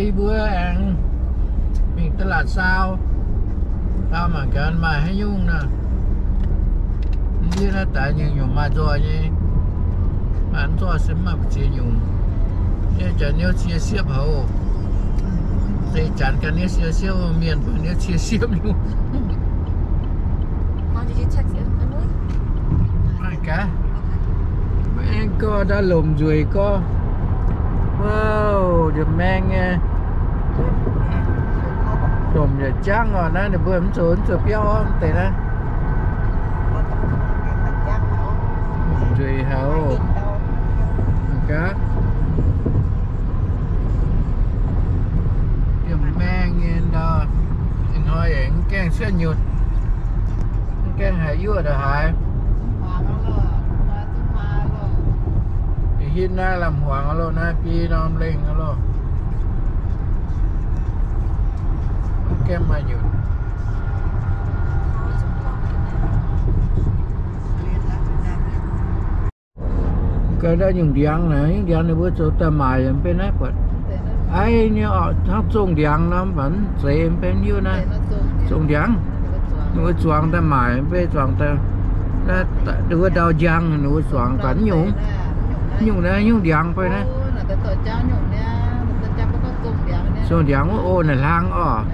Yie mbuo aengx mingh ตลาดเช้า, dau mangc gaax maaih haaix nyungc nor. Ndiev naaiv daaih nyungc-nyungc maaih nzoih nyei, maaih nzoih se maaih mbu'ziex nyungc. Yie jaax niouv cie siepv haic oc. Deix janx ganh niouv cie siepv, mienh mbuo niouv cie siepv nyungc. Mangc gaax. Mv gorngv ndaav lomc nzueic gorngv. Wow, nza'maengx nyei. Lomc yaac jangv oc. Naaiv ninh mbuo mv zoux, mv zoux biauv orv deix naaiv. Nzueic haic oc. Gaax. Nza'maengx nyei ndau. Ih hnoi aengx mv gaengh cuotv nyutc, mv gaengh haaix yuoqv ndongc haaix. Ih hitv naaiv lamh hmuangx loh, naaiv biei norm lengh loh. Mv gaengh maaih nyutc. Gauh ndau nyungc ndiangx naaic, nyungc ndiangx ninh mbuo zoux daaih maaic yaac mv benx naaiv buatc. Aiv nyei oc, hnangv zongh ndiangx nor, mv baac mv zeiz, mv benx hiuv naaiv. Zongh ndiangx, ninh mbuo zuangx daaih maaic, mv benx zuangx daaih, ninh mbuo ndau njang, ninh mbuo zuangx gaax nyungc. Nyungc naaiv, nyungc ndiangx fai naaiv. Zongh ndiangx wuov, o, naaic hlang orqc.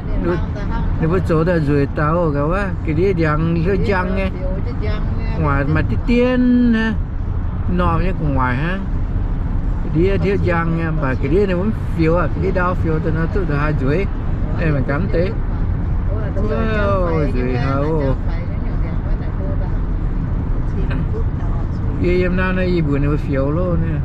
Ninh mbuo zoux daaih nzueic dauh gaax wuov, ga'ndiev ndiangx hnyouv njang nyei. Gu'nguaaic maaih diqv dien naaiv. Normh nyei gu'nguaaic hnangv. Ga'ndiev hnyouv njang nyei, mv baac ga'ndiev ninh mbuo mv fioux aqv. Ga'ndiev ndau fioux daaih nor duqv ndongc haaix nzueic. Aengx mangc gaax mv deix. Nzueic haic oc. Yie yiem naaiv naaiv yie mbuox ninh mbuo fioux loh naaiv.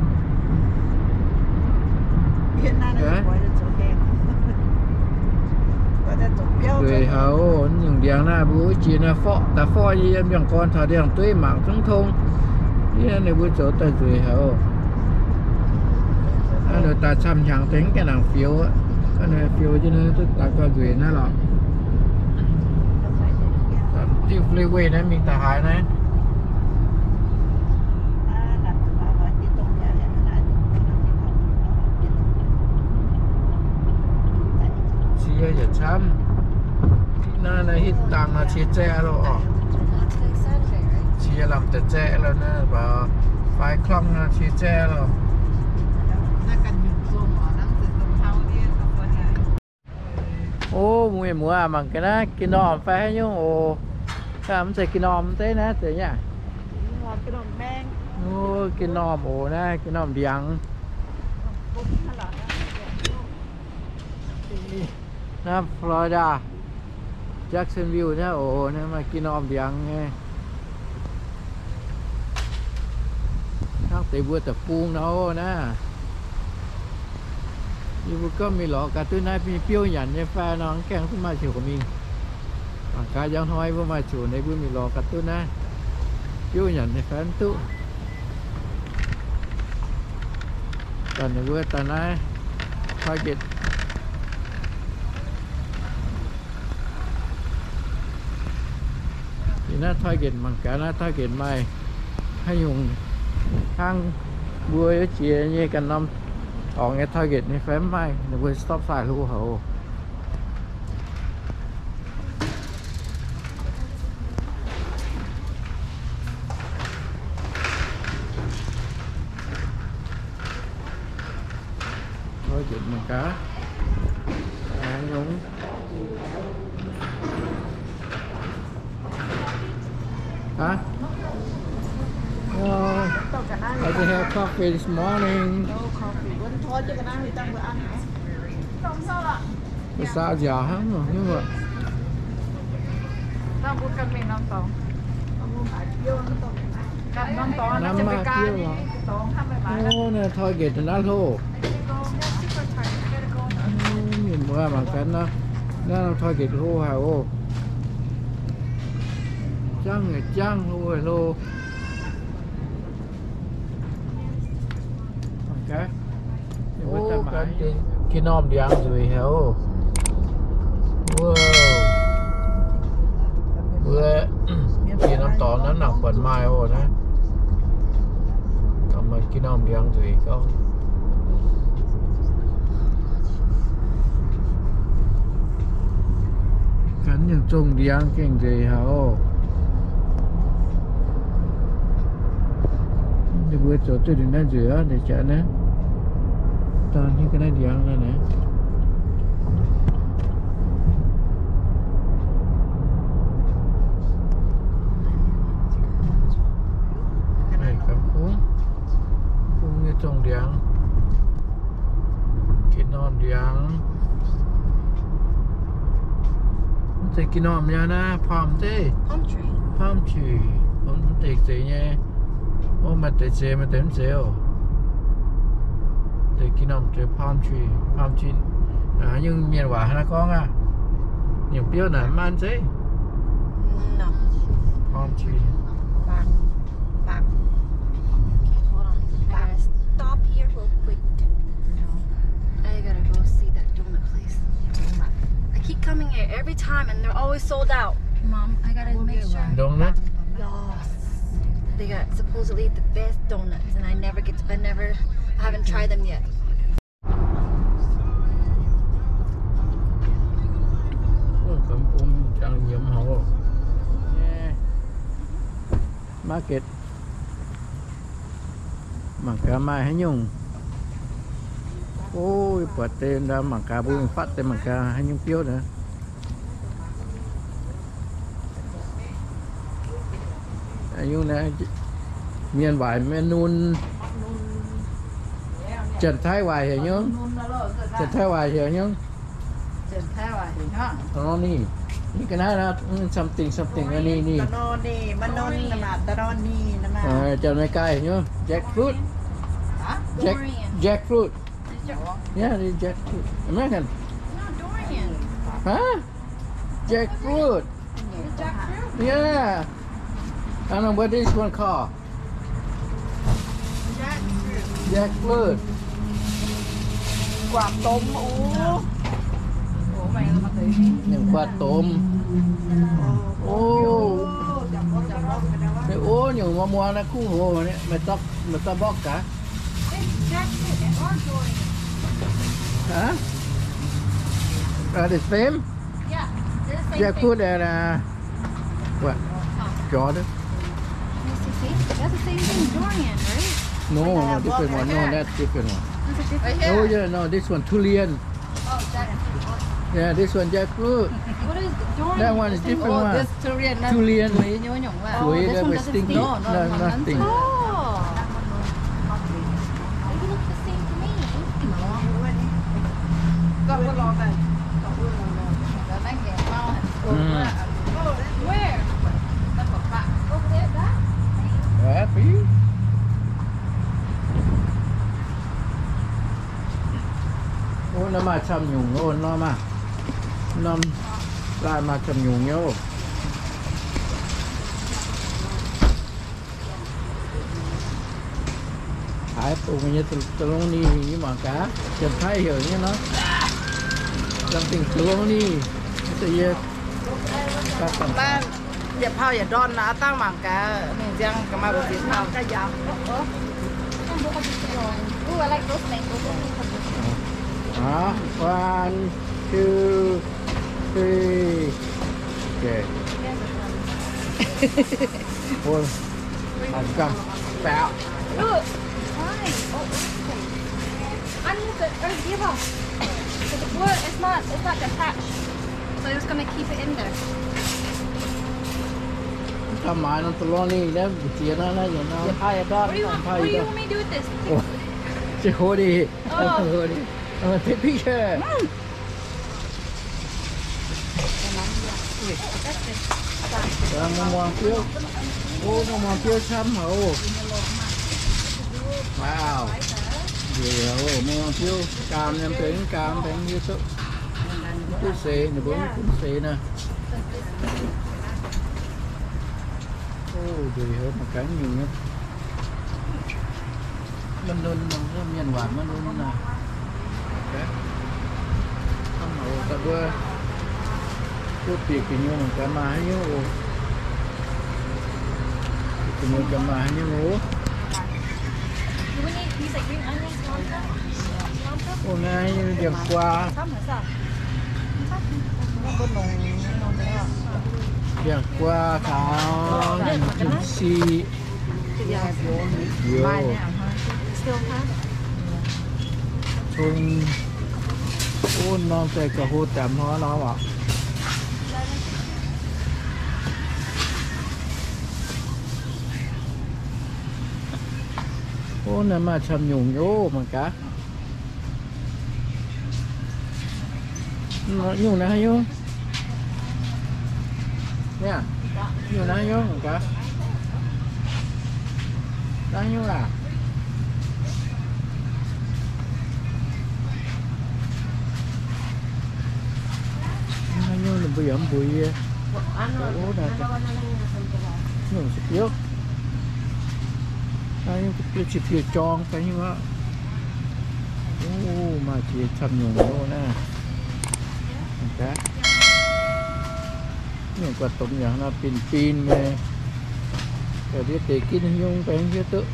Nzueic haic oc. Nyungc ndiangx naaiv mbuo wuov jiex naaiv forv, daaih forv nyei yiem ndiangx-gorn taux ndiangx-dueiv mangc zungv tong. Yie ninh mbuo zoux daaih nzueic haic oc. Aa, ninh daaih camv hnyangx deix mv gaengh nangc fioux aqv. Ga'naaiv fioux jienv naaiv duqv daaih gauh nzueic naaiv lorqc. Diuh freeway naaiv mingh daaih haaix naaiv. Cie yaac camv. Naaiv naaiv hitv dangh nor cie zaeqv loh orqc. Cie lamh deix zaeqv loh naaiv, mv baac five o'clock nor cie zaeqv loh. O, mienh muoz mangc gaax naaiv, ga'normh fai haaix nyungc oc. Mv zeiz ga'normh deix naaiv zeiz nyei aqv. O, ga'normh oc, naaiv ga'normh ndiangx. Naaiv Florida, Jacksonville naaiv oc, naaiv maaih ga'normh ndiangx nyei. Hnangv deix mbuo deic-bung nor naaiv. Yie mbuo gorngv mingh lorz gaax duqv naaiv biouv nyanc nyei fai nor, mv gaengh duqv maaih ziouc mingh. Mangc gaax njang hnoi mbuo maaih ziouc, ninh mbuo mingh lorz gaax duqv naaiv biouv nyanc nyei fai mv duqv. Daaih ninh mbuo daaih naaiv Target. Yie naaiv Target mangc gaax naaiv Target maaih haaix nyungc hnangv mbuo jiex nyei ganh norm dorngx nyei Target nyei fai mv maaih. Ninh mbuo stop sign hlo haic oc. Target mangc gaax. Haaix nyungc? Huh? Oh, I just had coffee this morning. Mbuo saauv nziaauc hnangv nor, nyungc aqv. Naaiv maiv biouv lorqc. O, naaiv Target naaiv hlo. Mienh muoz mangc gaax naaiv, naaiv Target hlo haic oc. Jangv haic jangv, hlo haic hlo. Ga'normh ndiangx nzueic haic oc. Wuov, wuov, jiex norm dorngx naaiv nangc buatc maaih oc naaiv. Ga'normh ndiangx nzueic gauh. Zongh ndiangx gengh nzeic haic oc. Ninh mbuo zoux duqv ninh naaiv nzeic aqv, ninh jaax naaiv. Dorh hiuv ga'naaiv ndiangx naaiv naaic. Bung nyei zongh ndiangx. Ga'norm ndiangx. Mv zeiz ga'norm nyei naaiv, palm zeiv. Palm tree. Mv deix zeiz nyei. Ov, maaih deix zeiz, maaih deix mv zeiz oc. Deix ga'norm zeiz palm tree. Palm tree. Yiem mienh waac haaix nor gorngv aqv? Nyungc biouv naaic maan zeiv. Palm tree. Back. Okay, hold on. I gotta stop here real quick. I gotta go see that donut place. I keep coming here every time and they're always sold out. Mom, I gotta make sure. Donut? Yes. They got supposedly the best donuts and I never get to, I never, I haven't tried them yet. Market. Mangc gaax maaih haaix nyungc. Ov, buatc deix ndau mangc gaax, mbuo mingh fatv deix mangc gaax haaix nyungc biouv naaiv. Mienh waaic mienh nunc. Janx-Taiv waaic heuc nyungc. Janx-Taiv waaic heuc nyungc. Ninh ga'naaiv nor, something, something, ni, ni. Janx-Meigaa heuc nyungc jackfruit. Jack, jackfruit. Yeah, the jackfruit. American. Huh? Jackfruit. Yeah. I don't know what this one called. Jackfruit. Nyungc quav domh. Ov, nyungc muangx muangx naaiv kuv hlo, maaih dauh mborqv gaax. Huh? The same? Jackfruit and, uh, what? Jordan? That's the same thing, durian, right? No, no, different one. No, that's different one. Oh, yeah, no, this one, durian. Yeah, this one, jackfruit. What is durian? That one is different one. Durian. Durian. This one doesn't stink. No, no, nothing. Oh. They look the same to me. Where? Over there, that? That for you. Ov, naaiv maaih camv nyungc oc, norm aac. Norm laaih maaih camv nyungc nyei oc. Haaix dongh nyei, dongh ni, mangc gaax, Janx-Taiv heuc nyei nor. Dongh dingc dongh ni, yie, yietc pauh yietc ndorn naaiv dangh mangc gaax, ninh nziang ga'maah mbu'ziex pauh. One, two, three. Okay. Ov, mangc gaax, baeqc. Look, fine. Oh, okay. Ăn một cái, ăn dĩa vào. Because the wood is not, it's not detached. So I'm just gonna keep it in there. Ga'maah nor, da'lorngh ninh naaiv mbu'ziex naaiv, naaiv yaac naaiv. What do you want, what do you want me to do with this? Just hold it. Oh. Hold it. I'm gonna take picture. Muangx biouv. Ov, muangx biouv camv haic oc. Wow. Nzeic haic oc, muangx biouv gaam nyei, benx gaam, benx yie duqv, duqv seix, ninh mbuo mv gunv seix naaiv. Ov, nzeic haic, mangc gaax nyungc nyei. Maiv nunc, mienh waac maiv nunc naaic. Da'mbuo, duqv bieqc gu'nyuoz mangc gaax maaih haaix nyungc oc. Bieqc gu'nyuoz gaax maaih haaix nyungc oc. Ov, naaiv ndiangx-guaa. Biangh guaa caux nyungc sic. Yoc. Cong, wuov norm deix ga'hlo daaih hnoi nor oc. Wuov naaiv maaih camv nyungc oc, mangc gaax. Nyungc naaiv haaix nyungc? Nyungc naaiv haaix nyungc gaax? Naaiv nyungc aac? Naaiv nyungc ninh mbuo yaac mv mbuox yie. Nyungc se biouv. Naaiv nyungc se biouv, qiex biouv jorng fai nyungc aqv. Maaih ziex camv nyungc loh naaiv. Nyungc gu'dongx yaac naaiv bin bin nyei. Yaac ndiev deix ginv nyungc fai hiuv duqv.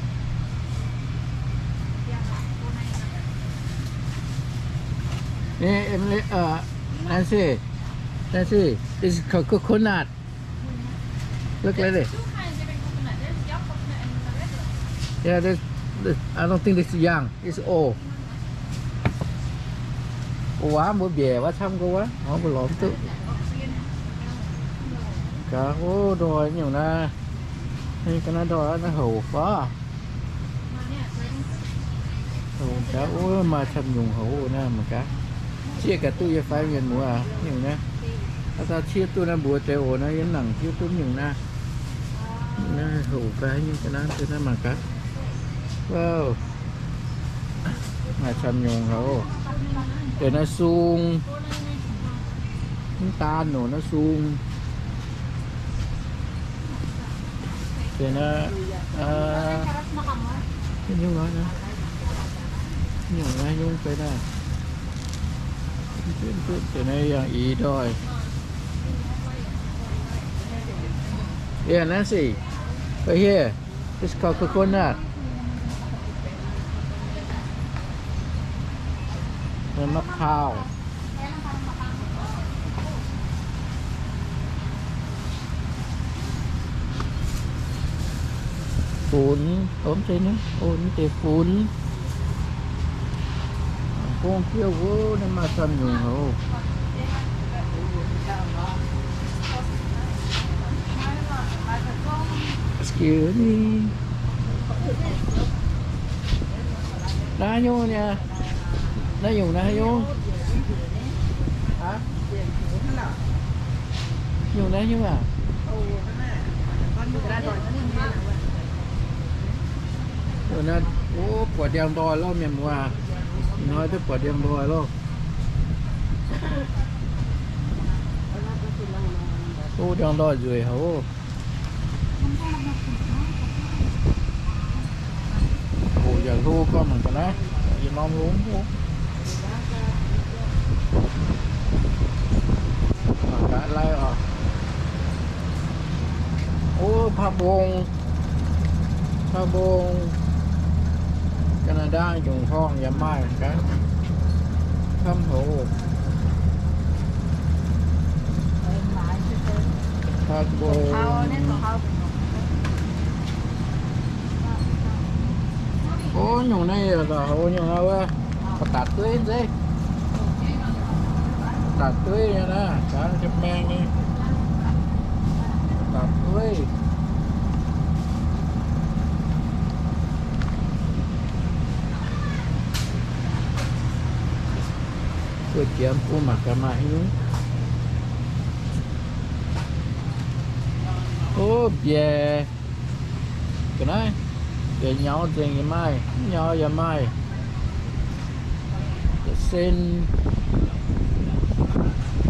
Nancy, Nancy, this is called coconut. Look like this. Yeah, this, this, I don't think this is young. It's old. Wuov mbuo mbiec wuov camv gorngv wuov, mbuo lorz mv duqv. Gaax, o, ndoi nyungc naaiv, ga'naaiv ndoi naaiv houc fai. Gaax, o, maaih camv nyungc houc naaiv mangc gaax. Zieqv gaax duqv yie fai mienh muoz nyungc naaiv. Aa, daaih zieqv duqv naaiv mbuox deix oc, naaiv yie nangc zieqv duqv nyungc naaiv. Naaiv houc fai nyungc ga'naaiv, naaiv mangc gaax. Maaih camv nyungc houc. Deix naaiv sung, mv daan nor naaiv sung. Deix naaiv, nyungc naaiv, nyungc naaiv nyungc fai naaiv. Deix naaiv yangh ih ndoih. Yeah, Nancy, right here. It's called coconut. เออ มะพร้าว funx, ov, mv zeiz, ov, mv zeiz funx. Gong jienv wuov, naaiv maaih camv nyungc houc. Excuse me. Naaiv nyungc nyei. Naaiv nyungc naaiv nyungc. Aa? Nyungc naaiv nyungc aac? Naaiv, o, buatc ndiangx-ndoih loh, mienh muoz. Ih hnoi duqv buatc ndiangx-ndoih loh. O, ndiangx-ndoih nzueic haic oc. Oc, yaac hlo gorngv mangc gaax naaiv, yie norm hlo mv hlo. Mangc gaax lai oc. O, ผักบง, ผักบง, Canada nyungc horngh yaac maaih gaax. Camv houc. ผักบง. O, nyungc naaiv yaac houc nyungc naaiv wuov. Ba'datc dueiv nzeiv. Ba'datc dueiv nyei naaiv, gaax jienv maeng nyei. Ba'datc dueiv. Guoqv jiex mv bung mangc gaax maaih haaix nyungc. O, mbiaec. Ga'naaiv, mbiaec nyaux nzengc yaac maaih, mv nyaux yaac maaih. Sen.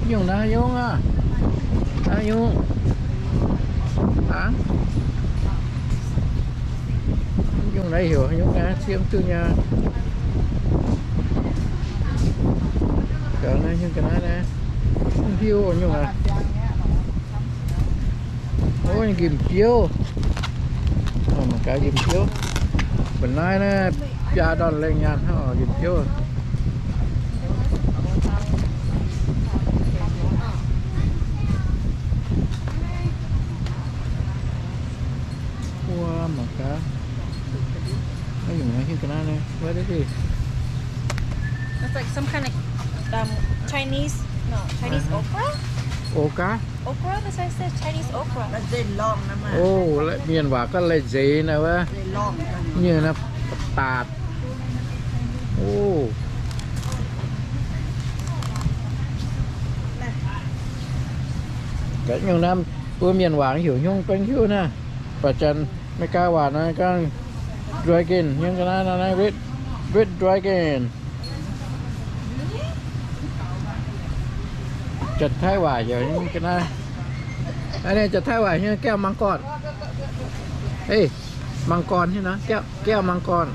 Nyungc naaiv nyungc aac? Naaiv nyungc. Aa? Nyungc naaiv heuc nyungc naaiv, ciev duqv nyei. Ga'naaiv nyungc, ga'naaiv naaiv. Mv hiuv nyungc aac. Ov, nqimh biouv. Mangc gaax nqimh biouv. Ba'naaiv naaiv biaa ndorn lengh nyaanh hnangv oc, nqimh biouv. Chinese, no, Chinese okra. Okra? Okra, that's why I said Chinese okra. Oh, mienh waac gorngv lai-nzeix naaiv wuov. Nyei naaiv daatc. Oh. Ga'nyungc naaiv mbuo mienh waac heuc hnyungv bengv hiuv naaiv. Baac janx Meigaa waac naaiv gorngv dragon, hnyungv ga'naaiv nor naaiv red, red dragon. Janx-Taiv waac heuc hnyungv ga'naaiv. Aa, janx-Taiv waac hnyungv แก้วมังกร. Hey, มังกร hiuv nor, แก้ว แก้วมังกร.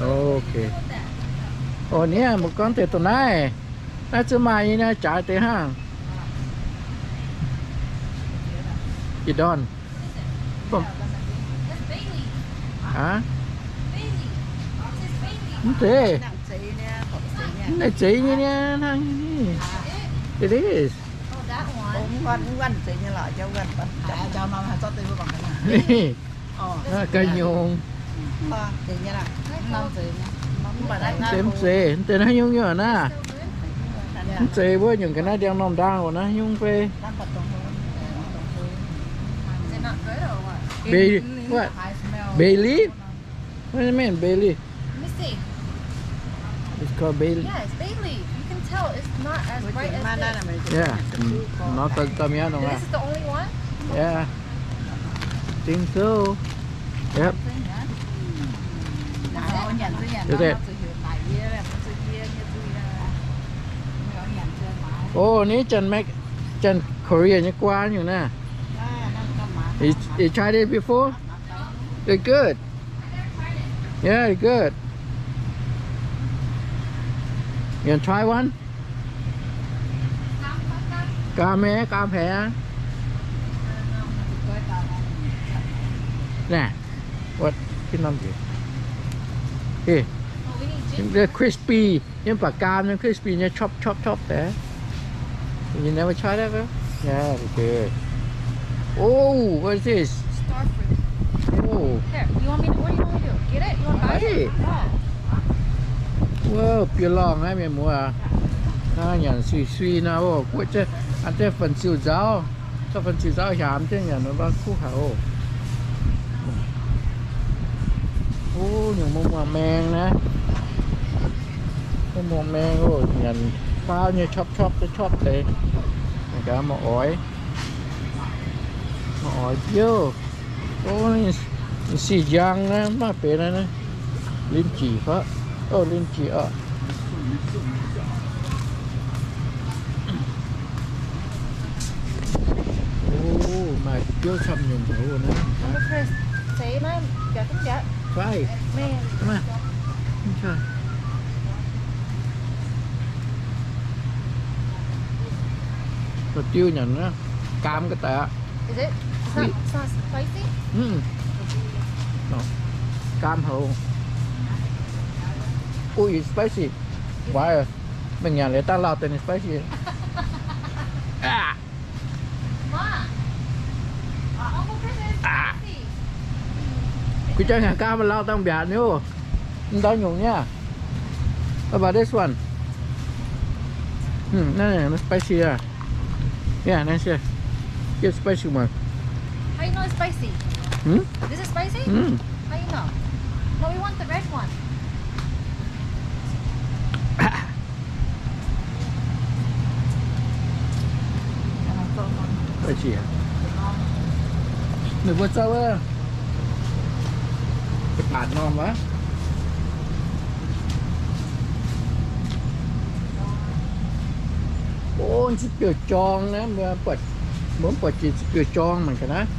Ok. Oh, niaa, mbuo gorngv deix dongh naaiv. Naaiv zuqc maaih nyei, naaiv jaaix deix hnangv. Ih ndorn. Aa? Mv zeiz. Mv zeiz nyei niaa, hnangv nyei. It is. Ga'nyungc. Mv zeiz, mv zeiz, mv zeiz hnangv nyungc nyei naaiv. Mv zeiz wuov nyungc ga'naaiv ndiangx-normh ndaang oc, naaiv nyungc fai. Bay, what? Bay leaf? What do you mean, bay leaf? Let me see. It's called bay leaf. Yeah, it's bay leaf. You can tell it's not as bright as this. Yeah. Mm. Nó tao, tao mi'aqv nor. This is the only one? Yeah. Think so. Yep. Is it? Oh, ni janx Mac, janx Korea nyei guaa nyungc naaiv. You, you tried it before? It's good. Yeah, it's good. You wanna try one? Gaam maiv gaam haic aqv. Naaiv, what? Kih norm nziex. Hey, the crispy. Yiem baac gaam nyei, crispy nyei, chop, chop, chop deix. You never try that before? Yeah, okay. Oh, what is this? Star fruit. Oh. Here, you want me to, what do you want me to do? Get it? You want to buy it? Buy it. Oh. Wow, bieqc lorngh naaiv mienh muoz aac. Naaiv nyanc sui-sui nor, o, guoqv jienv, an jienv fun-ziu nzauv. Zorqv fun-ziu nzauv hiaam jienv nyanc nor, kuv haic oc. O, nyungc muoz-muoz maeng naaiv. Muoz-muoz maeng oc, nyanc faauv nyei, chopv-chopv deix, chopv deix. Gaax maaih oix, maaih oix biouv. O, siqv njang naaiv, maaih benx naaiv, naaiv. Linh chi fai? O, linh chi oc. O, maaih biouv camv nyungc haic naaiv. Fai. Mv diuh nyanc naaiv, gaam ga'daic aqv. Is it? It's not, it's not spicy? Mm. No. Gaam haic. Oh, it's spicy. Why? Mienh nyanc liuz daaih lauh deix ninh spicy. Ah! Mom, Uncle Chris is spicy. Kuv jang nyanc gaam maaih lauh dangh mbiaatc nyei. Mv ndau nyungc nyei. What about this one? Hmm, naaiv, naaiv spicy ah. Yeah, naaiv se. Get spicy one. How you know it's spicy? Hmm? This is spicy? Hmm. How you know? No, we want the red one. Spicy ah. Ninh mbuo zauv wuov, baac norm wuov. O, ziex biouv jorng naaiv, mbuo buatc, mbuo buatc jiex ziex biouv jorng mangc gaax naaiv.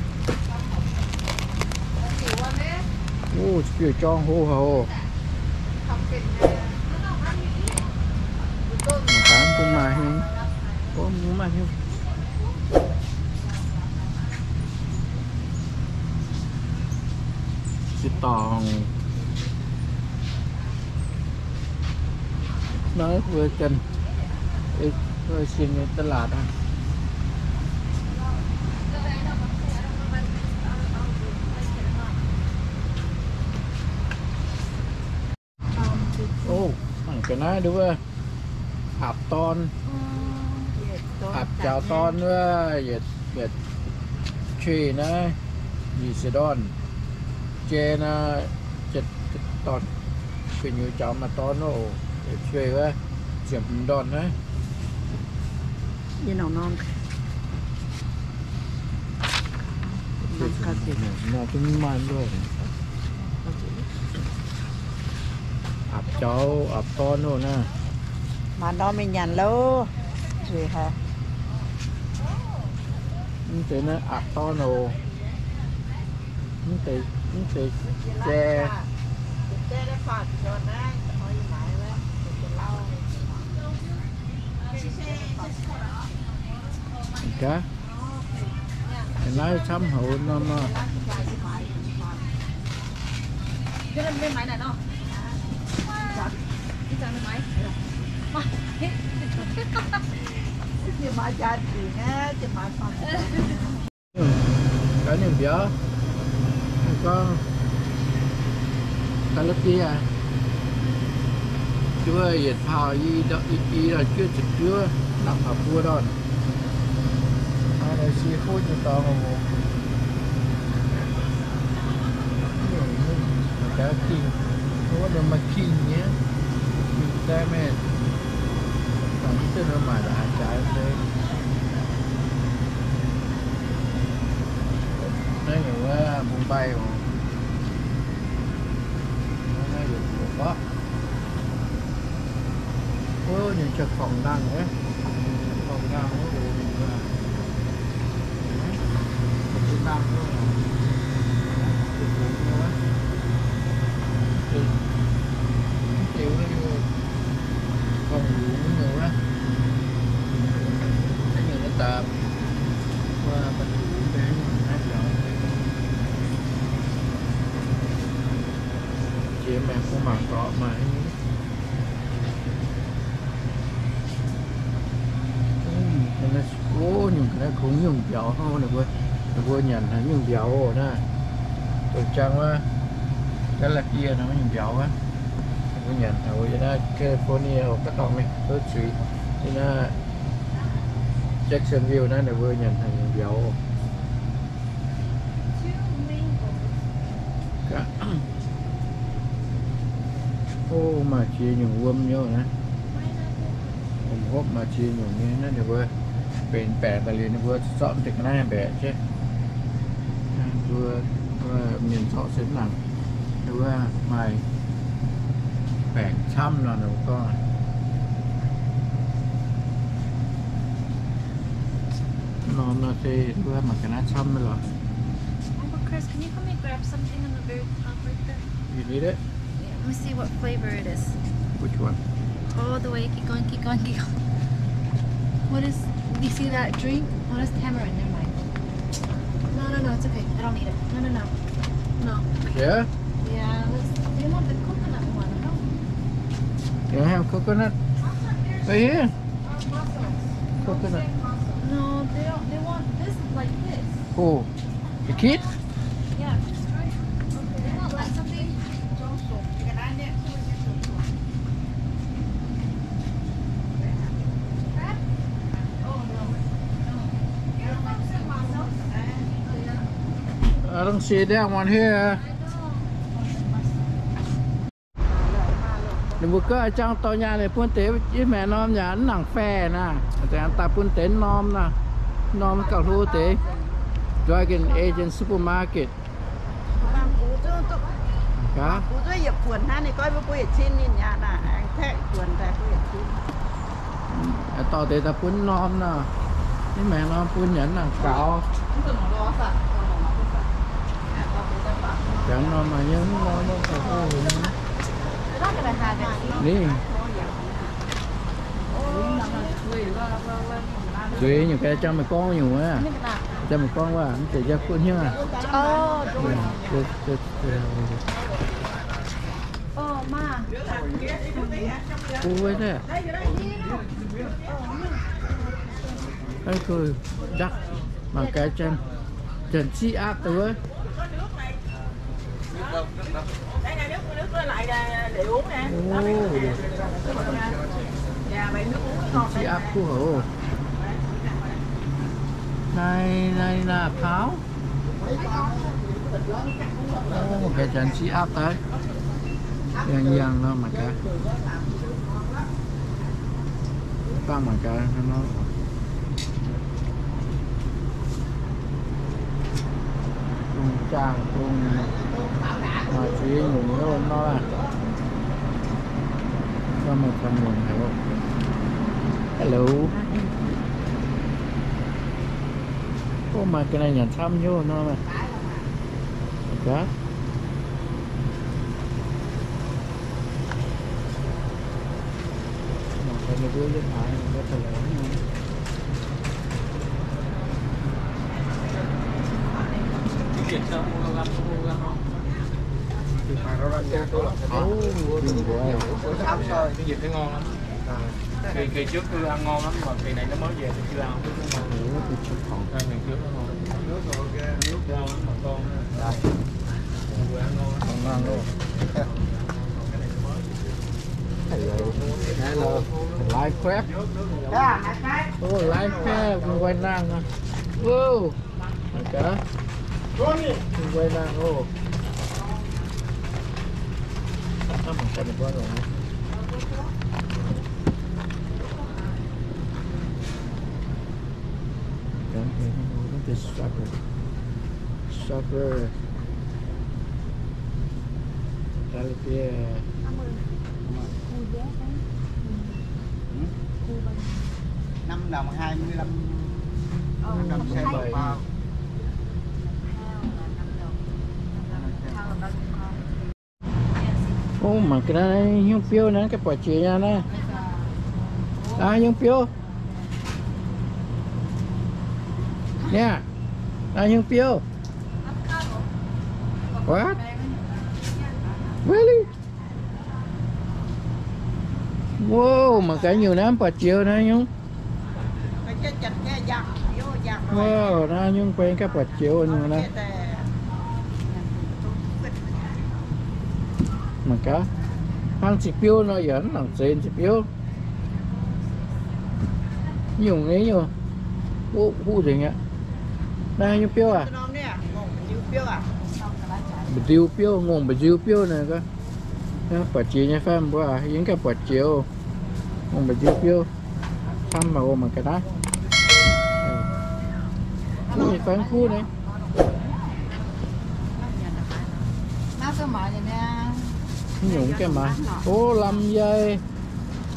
O, ziex biouv jorng hlo haic oc. Mangc gaax mv bun maaih hnyouv. O, mv maaih hnyouv. Ziex dorngx. Naaiv mbuo janx, mbuo sing nyei ตลาด aqv. O, mangc ga'naaiv nduov. Aapv dorn, aapv jaux dorn wuov, yietc, yietc cuei naaiv, nyic ziepc ndorn. Jai naaiv, jai dorn, gu'nyuoz jaux maaih dorn oc, yietc cuei wuov, ziepc hmz ndorn naaiv. Aapv jaux aapv dorn oc naaiv. Maaih norm mingh nyanc loh. Mv deix naaiv aapv dorn oc. Mv deix, mv deix jai. Gaax, naaiv camv houc norm nor. Gaax nyungc mbiauz, gorngv da'la'diev, juov yietc tauh i, i, i, juov ziepc juov, nangc taux buo ndorn. Maaih naaiv sie fuqv nyei dorngx oc. Gaax king, wuov ninh maaih king nyei, king daaih mingh. Dangh mv duqv ninh maaic la'haaix jaaix se. Naaiv yaac wuov Mumbai oc. Naaiv yaac mbuoqc mborqv. Wuov nyungc jauv-kongx ndangh wuov. Jauv-kongx ndangh wuov, jauv-kongx ndangh wuov. Mv deix wuov, kongx-lungz nyungc wuov. Naaiv nyungc naaiv daaih, wuov, ba'lungh nyungc naaiv biaux. Jiex maengx bun mangc dorngx maaih. O, nyungc ga'naaiv kungx nyungc mbiauz hnangv, ninh mbuo, ninh mbuo nyanc haic nyungc mbiauz oc naaiv. Dongh jangx wuov, ga'la'diev nor nyungc mbiauz wuov. Ninh mbuo nyanc haic oc, yie naaiv California oc, gaav dorngx mingh duqv zuiz. Yie naaiv Jacksonville naaiv ninh mbuo nyanc haic nyungc mbiauz oc. O, maaih ziex nyungc wuom nyei naaiv. Wuom hopv maaih ziex nyungc nyei naaiv, ninh mbuo benx baengc daaih liuz ninh mbuo zorqv deix ga'naaiv mbaeqc jienv. Mbuo, mbuo mienh zorqv se mv nangc. Wuov maaih baengc camv nor, ninh mbuo gorngv. Norm nor se wuov mangc ga'naaiv camv nyei lorqc. Uncle Chris, can you help me grab something on the very top right there? You need it? Yeah, let me see what flavor it is. Which one? All the way, keep going, keep going, keep going. What is, you see that drink? Oh, that's tamarind, never mind. No, no, no, it's okay. I don't need it. No, no, no. No. Yeah? Yeah, let's, do you want the coconut one? I don't. You don't have coconut? Right here. Coconut. No, they don't, they want this like this. Who? The kids? Yeah. They want like something. I don't see that one here. Ninh mbuo gorngv jangx dorh nyaanh ninh bun deix yie maengx norm nyaanh mv nangc fair naaic. Daaih bun deix norm naaic, norm gauh hlo deix. Dragon Asian Supermarket. Dorh deix daaih bun norm naaic, yie maengx norm bun nyanc mv nangc gaux. Jangx norm maaih nyei, mv norm gauh hlo. Ninh. Zueiz nyungc ga'naaiv jangx meih gorngv nyungc wuov. Jangx meih gorngv wuov, mv zeiz jangx kuv hnyouv aqv. Kuv wuov daaih. Mangc gaax, janx-ziqv aapv deix wuov. Janx siqv aapv kuv haic oc. Naaiv, naaiv naaiv paav. Mangc gaax janx siqv aapv daaih. Yangh yangh nor mangc gaax. Dangh mangc gaax nor. Dongh zaangh dongh maaih ziex nyungc nor aqv. Nor maaih camv nyungc haic oc. Hello. Ov, maaih ga'naaiv nyanc camv hnyouv nor. Gaax. Kỳ, kỳ trước tôi ăn ngon lắm mà kỳ này nó mới về tôi chưa ăn. Ủa, tôi chưa còn. Ăn ngày trước nó ngon. Ngon lắm mà con. Đây. Tôi ăn ngon lắm. Ngon lắm luôn. Cái này nó mới về. Hello. Hello. Live crab. Ồ, live crab, mình quay năng à. Wow. Mangc gaax. Mingh wuov naaiv oc. Hnangv mangc gaax ninh mbuo nongc. Gaax, supper. Supper. Gaax lih bier. Năm đồng hai mươi lăm, năm đồng xe một bao. Ov, mangc gaax naaiv hnyouv biouv naaiv ganh buatc jiex nyei naaiv. Naaiv hnyouv biouv. Niaa, naaiv hnyouv biouv. What? Really? Wow, mangc gaax nyungc naaiv buatc jiex naaiv nyungc. Wow, naaiv nyungc guai ganh buatc jiex nyungc naaiv. Mangc gaax, hnangv zinh biouv nor yaac mv nangc zeix zinh biouv. Nyungc nyei nyungc. Huv nzengc aqv. Naaiv nyungc biouv aac? Mba'nziu biouv, ngongh mba'nziu biouv naaic gaax. Buatc jiex nyei fai mbuo aac? Yie ganh buatc jiex oc. Ngongh mba'nziu biouv. Camv mangc oc, mangc gaax naaiv. Kuv nyei fai mv kuv naaiv? Nyungc ganh maaiz. Ov, lamh yai.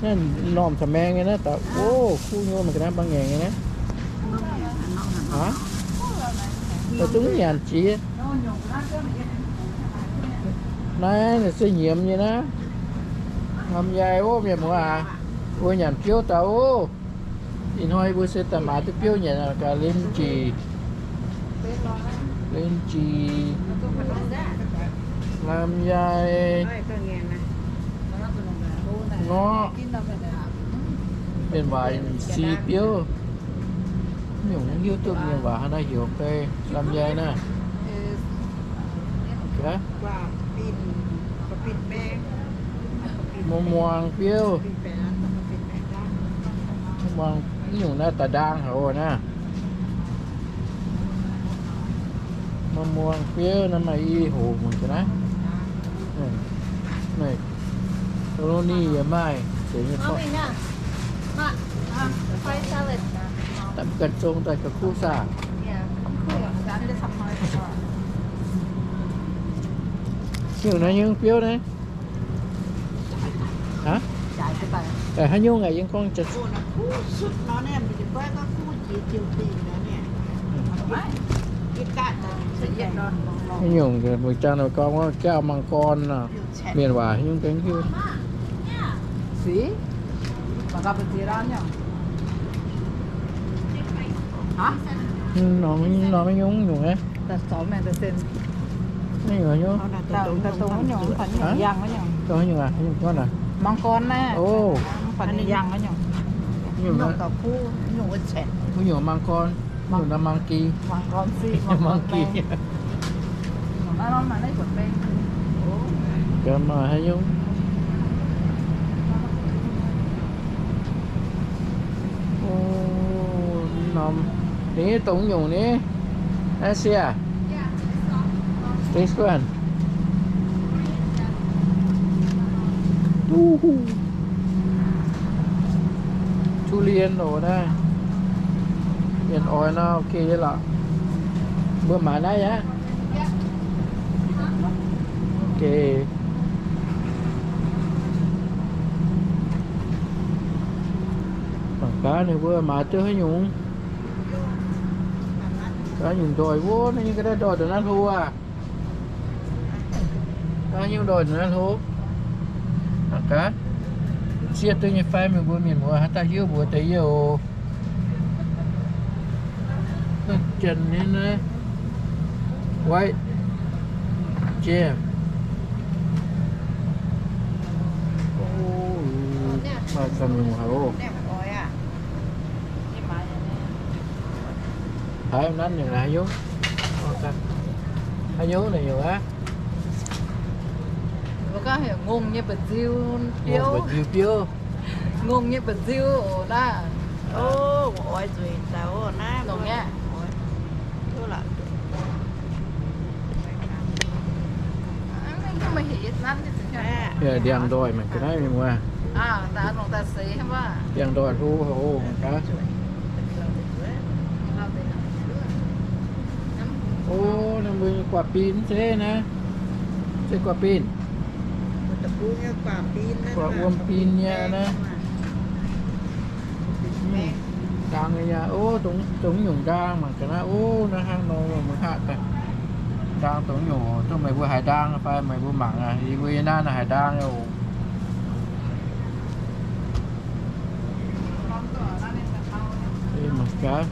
Naaiv normh taux maeng nyei naaiv daaih. Ov, kuv nyei, mangc gaax naaiv mbaang ngaengc nyei naaiv. Aav, dongh nyanc jiex. Naaiv se nyiemz nyei naaiv. Lamh yai ov, mienh muoz aac, mbuo nyanc biouv daaih ov. Ih hnoi mbuo se daaih maaiz duqv biouv nyanc gaax, linh chi, linh chi, lamh yai, ngorqv. Mienh waac si biouv. Nyungc mv hiuv duqv mienh waac haaix nor heuc fai lamh yai naaiv. Muangx muangx biouv. Muangx nyungc naaiv da'ndaang haic oc naaiv. Muangx muangx biouv naaiv maaih i hoc muonc ga'naaiv. Naaiv bologna yaac maaih. Da'faanh ganh zong daaih ga'kuv saah. Nyungc naaiv nyungc biouv naaiv. Aav, haaix nyungc aac, yie gorngv nyungc mbuo jangx gorngv wuov แก้วมังกร nor, mienh waac haaix nyungc gengh hiuv. Norm, norm nyungc nyungc aqv. Nyungc nyungc. Aav, nyungc aac, nyungc aac. มังกร naaiv. Ov, nyungc aac. Nyungc มังกร. Nyungc naaiv มังกร. มังกร. Gaax maaih haaix nyungc. Ninh nyei dongh nyungc ni. Naaiv se aac. This one. Duqv. Durian oc naaiv. Mienh oix nor ok nyei lorqc. Mbuo maaiz naaiv aqv. Ok. Mangc gaax ninh mbuo maaiz duqv haaix nyungc. Haaix nyungc ndoih wuov, naaiv nyungc ga'naaiv ndoih ndongc naaiv hlo aac. Haaix nyungc ndoih ndongc naaiv hlo. Mangc gaax. Siev duqv nyei fai meih mbuo mienh muoz haaix dauh hiuv mbuox deix yie oc. Janx nyei naaiv. White. Jam. Maaih camv nyungc haic oc. Haiz nanv nyungc haaix nyungc? Haaix nyungc naaic nyungc aqv? Ngongh nyei mba'nziu biouv. Mba'nziu biouv. Ngongh nyei mba'nziu oc naaiv. Oc, oix zuqc daaih oc naaiv. Nongc nyei. Ndiangx-ndoih mangc ga'naaiv mienh muoz. Ndiangx-ndoih hlo haic oc mangc gaax. O, naaiv mbuo nyei guaav bin mv zeiz naaiv. Mv zeiz guaav bin. Guaav wuom bin nyei naaiv. Ndaang nyei aqv. O, dongh nyungc ndaang mangc ga'naaiv. O, naaiv hnangv nor mbuo haav daaih. Ndaang dongh nyungc, dongh meih mbuo haiz ndaang fai meih mbuo mangc aqv. Yie mbuo yie naaiv haiz ndaang oc. Mangc gaax.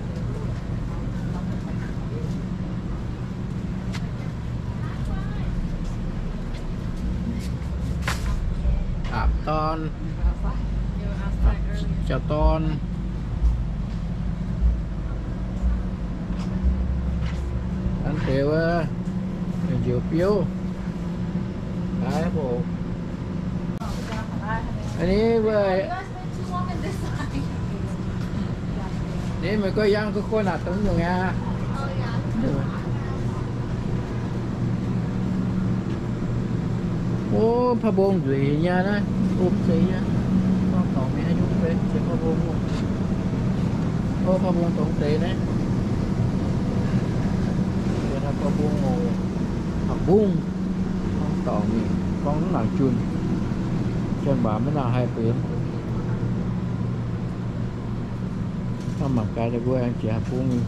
Aapv dorn, jauv dorn. Hnangv deix wuov, njoux biouv. Aa, ni meih gorngv yangh gu'nyuoz naaic dongh nyungc aqv. O, ผ้าบง nzueic nyei naaiv, om zeiz nyei. Gorngv dorngc mingh haaix nyungc benx se ผ้าบง. O, ผ้าบง dongh deix naaiv. ผ้าบง oc,ผักบุ้ง. Gorngv dorngc mingh, gorngv mv nangc junh, janx waac maiv nangc haih benx. Hnangv mangc gaax ninh mbuo aengx jiex ผักบุ้ง mingh.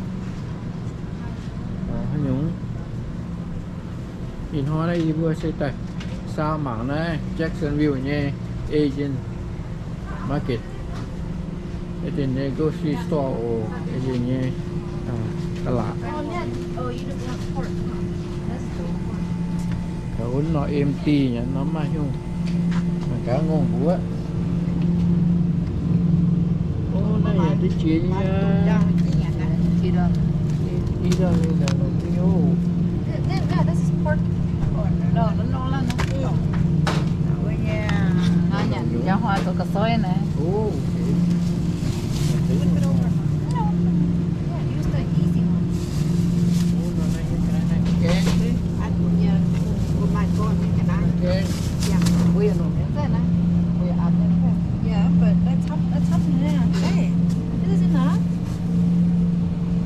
Haaix nyungc? Ih hnoi naaiv yie mbuo se daaih saau mangc naaiv Jacksonville nyei Asian market. Asian nyei grocery store oc, Asian nyei ตลาด. Ga'wuonv nor empty nyei, nor maiv maaih haaix nyungc. Mangc gaax ngongh mbuoqv. O, naaiv yaac duqv jiex nyei aqv. Yeah, but that's how, that's how, yeah. Hey, this is enough.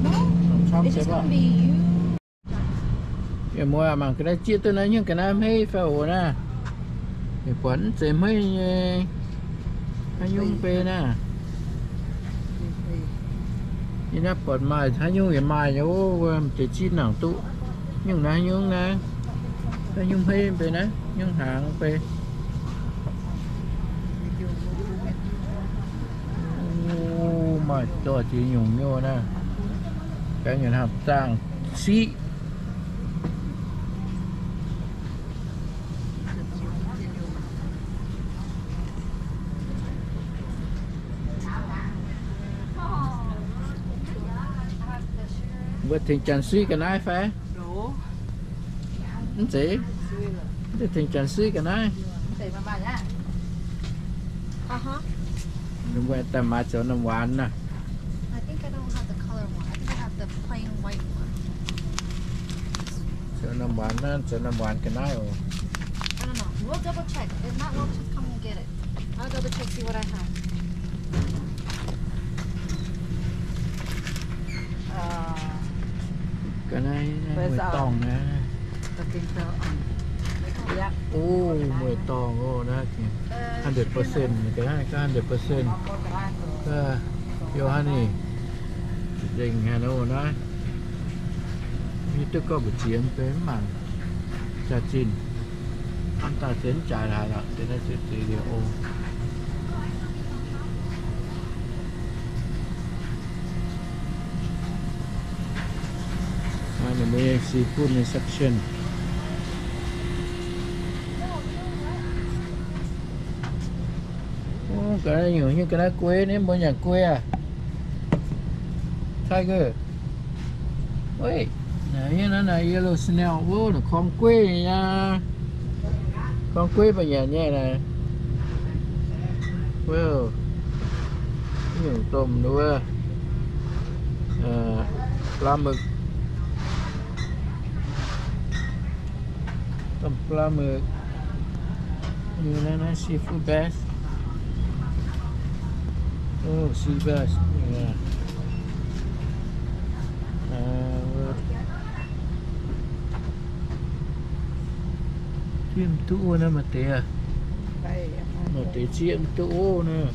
No? It's just gonna be you. Yie mbuo mangc ga'naaiv zieqv duqv naaiv hnyouv ga'naaiv hmeiv fai oc naaiv. Yie buatc mv zeiz hmeiv nyei, haaix nyungc mv bei naaiv. Yie naaiv buatc maaih haaix nyungc yaac maaih nyei, o, mv zeiz zieqv nangc duqv. Nyungc naaiv, nyungc naaiv, haaix nyungc hmeiv mv bei naaiv, nyungc hnaangx mv bei. O, maaih dorh ziex nyungc nyei naaiv. Gaax nyungc hnamv zaangh siqv. Mbuo tengx janx suiv ga'naaiv fai? Mv zeiz. Mv zeiz tengx janx suiv ga'naaiv. Mbuo daaih maaiz zoux norm waanx naaiv. The plain white one. Zoux norm waanc naaiv, zoux norm waanc ga'naaiv oc. I don't know. We'll double check. If not, we'll just come and get it. I'll double check, see what I have. Ga'naaiv mueiz-dorngh naaiv. O, mueiz-dorngh oc naaiv. Hundred percent, ga'naaiv ga'hundred percent. Pure honey. Nzengc haic oc naaiv. Mv hiuv duqv gorngv mbu'ziex mv bei mv mangc. Jaax-zinh. Mv daaih se mv jaaix haic lorqc, se naaiv se zeix liuz oc. Naaiv ninh mbuo nyei seafood nyei section. Ga'naaiv nyungc nyei ga'naaiv guei, ninh mbuo nyanc guei aqv. Tiger. Weih, naaiv yellow snail, wuov, korng gueiv nyei aqv. Korng gueiv mbuo nyanc nyei naaiv. Wuov, nyungc domh wuov, ปลาหมึก Domh ปลาหมึก Naaiv, naaiv seafood bass. Oh, sea bass. Zieqv duqv wuov naaiv maaih deix aqv. Maaih deix zieqv duqv wuov naaiv.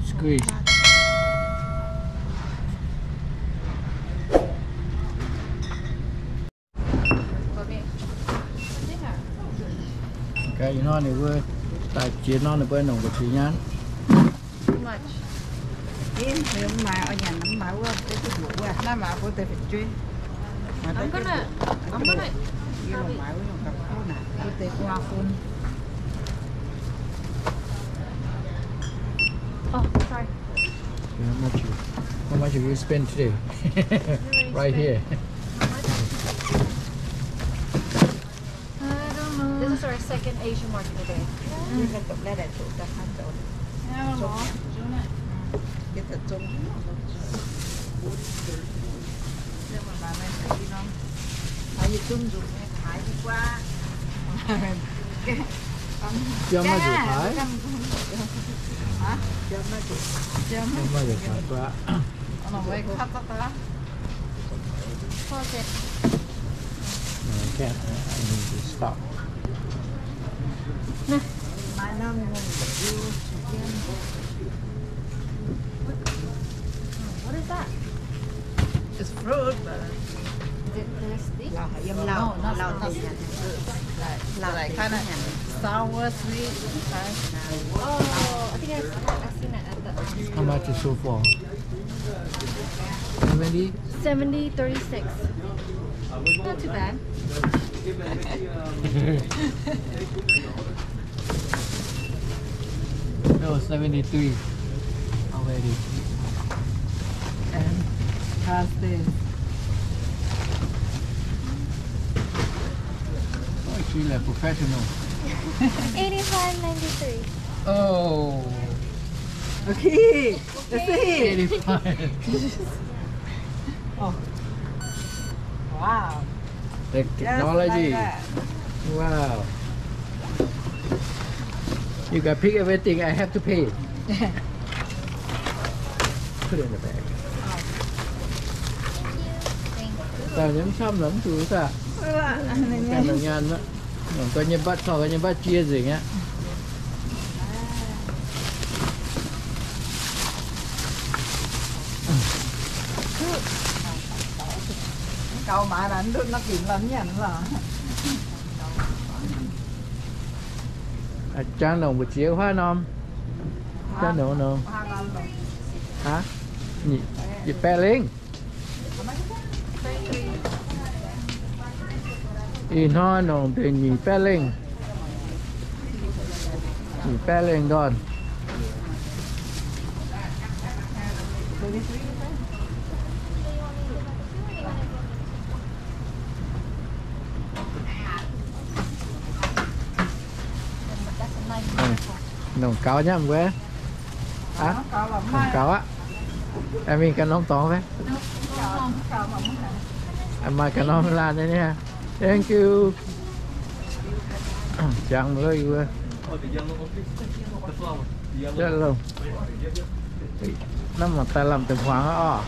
Squeeze. Gaax ih hnoi ninh mbuo daaih jiex nor ninh mbuo nongc mbu'ziex nyaanh. Oh, sorry. How much you, how much you spend today? Right here. I don't know. This is our second Asian market today. Jiem maiv zuqc haaix? Jiem maiv zuqc haaix guaav. Stop. What is that? It's fruit, but is it tasty? No, not tasty. Like, like kind of sour, sweet, kind. Oh, I think I've, I've seen it at the, um, How much is so far? How many? Seventy, thirty-six. Not too bad. That was seventy-three already. And past this. Oh, she's a professional. Eighty-five ninety-three. Oh. Okay. Let's see. Eighty-five. Oh. Wow. The technology. Wow. You got pick everything. I have to pay. Put it in the bag. Thank you. Thank you. Thank you. Nyanc nyei mbatv, taux nyei mbatv jiex nzengc aqv. Gaux maaiz la'ndutv nor binc la'mienh lorqc. Jangx longc mbu'ziex huaav norm. Jangx longc nor. Aa, nyic baeqv lengh. Ih hnoi nongc deix nyic baeqv lengh. Nyic baeqv lengh ndorn. Nongc gaux nyei mbuo. Aa, mangc gaax aqv. Mingh ganh norm dorngx fai? Maaih ganh norm laanh nyei ni. Thank you. Jangx mv lo yie. Naaiv mangc daaih lamh deix hmuangx oc.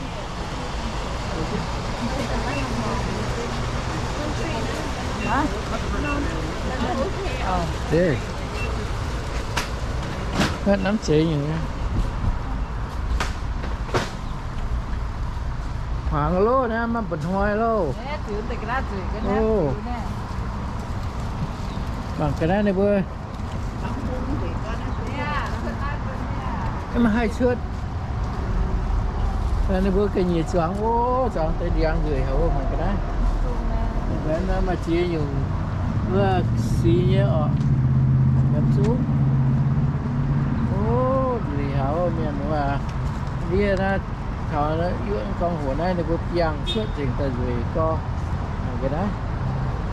Naaiv namv zeiz nyei. Hmuangx loh, naaiv maaih mba'hnoi loh. Mangc ga'naaiv ninh mbuo maiv haih cuotv. Ninh mbuo ga'nyiec zuangx, o, zuangx deix ndiangx nzueic haic, mangc ga'naaiv. Mv baac naaiv maaih ziex nyungc wuov si nyei oc. Gapv zunv. O, nzueic haic, mienh muoz. Ndiev naaiv taux yuoqv gorngv hoc naaiv ninh mbuo biangh cuotv nzengc daaih nzueic gorx. Mangc ga'naaiv.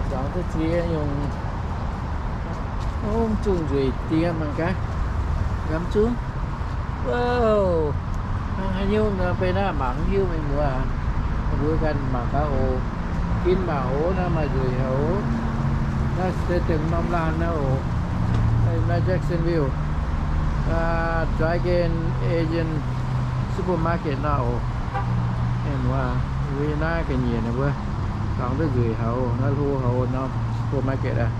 Zuangx duqv ziex nyungc. O, mv zungh nzueic diex mangc gaax. Gapv zunv. Wow. Hnangv haaix nyungc nor, beiv naaiv mangc hiuv mienh muoz. Mbuo ganh mangc gaax oc. Ginv mangc oc, naaiv maaih nzueic haic oc. Naaiv se dengh norm laanh naaiv oc. Naaiv Jacksonville, Dragon Asian Supermarket naaiv oc. Mienh muoz, naaiv ga'nyiec ninh mbuo zuangx duqv nzueic haic oc. Naaiv hlo haic oc, norm supermarket aqv.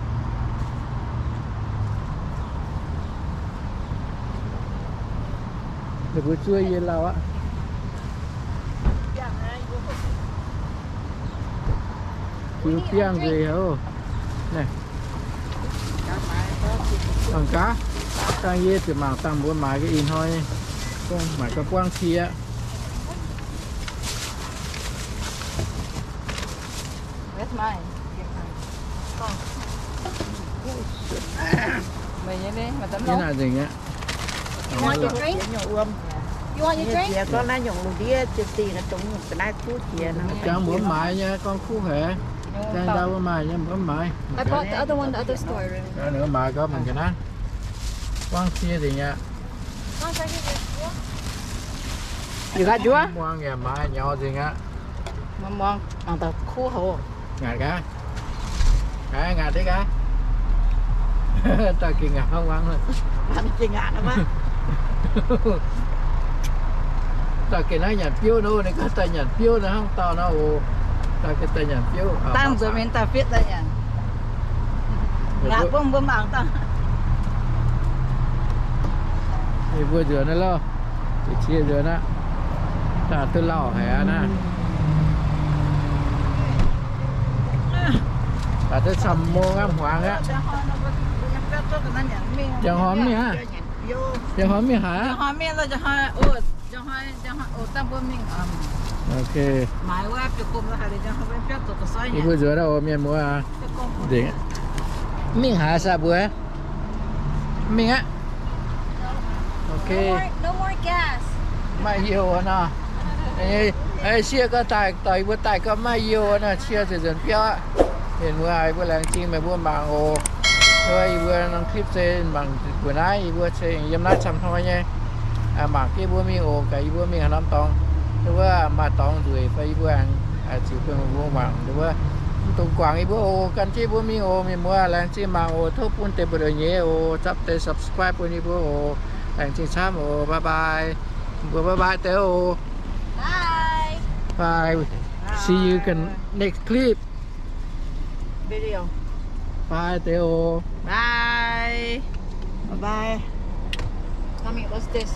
Ninh mbuo zuov yie lauh aqv. Ziux biangh nzengc oc. Mangc gaax, dangh yie ziouc mangc dangh mbuo maaiz ga'naaiv hnoi, dongh maaic ga'buangv cie. Yie naaic nzengc aqv. You want your drink? You want your drink? Jangx mbuo mv maaiz nyei, gorngv kuv haic. Jangx ndau mbuo maaih nyei mbuo mv maaiz. I bought the other one, the other store. Ninh mbuo maaiz gau mangc ga'naaiv. Buangv cie nzengc aqv. Muangx yaac maaiz nyaux nzengc aqv. Muangx, muangx, mangc daaih kuv haic. Ngaatc gaax. Ngaatc, ngaatc deix gaax. Dauh gengh ngaatc hnangv muangx. Dauh gengh naaiv nyanc biouv nor, ninh gorngv daaih nyanc biouv nor hnangv dauh nor oc. Dauh gengh daaih nyanc biouv. Dangh nzuonx mingh daaih fietv daaih nyanc. Ngaatc bun mbuo mangc dangh. Ninh mbuo nzuonx naaiv loh. Cie nzuonx aqv. Daaih duqv lauh haic aqv naaiv. Daaih duqv camv mong aqv, hmuangx aqv. Njang hnoi mingh aqv. Njang hnoi mingh haaix aqv? Ok. Yie mbuo nzuonx naaiv oc, mienh muoz aac. Mingh haaix saah mbuo? Mingh aqv. Ok. Maaih youh nor. Sieqv gorngv daaih, dorh yie mbuo daaih gorngv maaih youh nor, cie ziouc nzuonx biauv aqv. Mienh muoz aac, yie mbuo laengz zingh meih mbuo mangc oc. Yie mbuo norm clip se mangc mbuo naaiv, yie mbuo se yiem naaiv camv hnoi nyei. Mangc jienv mbuo mingh oc, gaax yie mbuo mingh haaix norm dorngx. Wuov maaih dorngx nzueic fai yie mbuo aengx ziux bun mbuo mangc. Wuov mv dungx guangc yie mbuo oc, gan jienv mbuo mingh oc. Mienh muoz laengz zingh mangc oc. Tov bun deix buoz-ndoqv nyei oc, zapv deix subscribe bun yie mbuo oc. Laengz zingh camv oc. Bye bye. Mbuo bye bye deix oc. Bye. See you in next clip. Video. Bye deix oc. Bye. Bye bye. Mommy, what's this?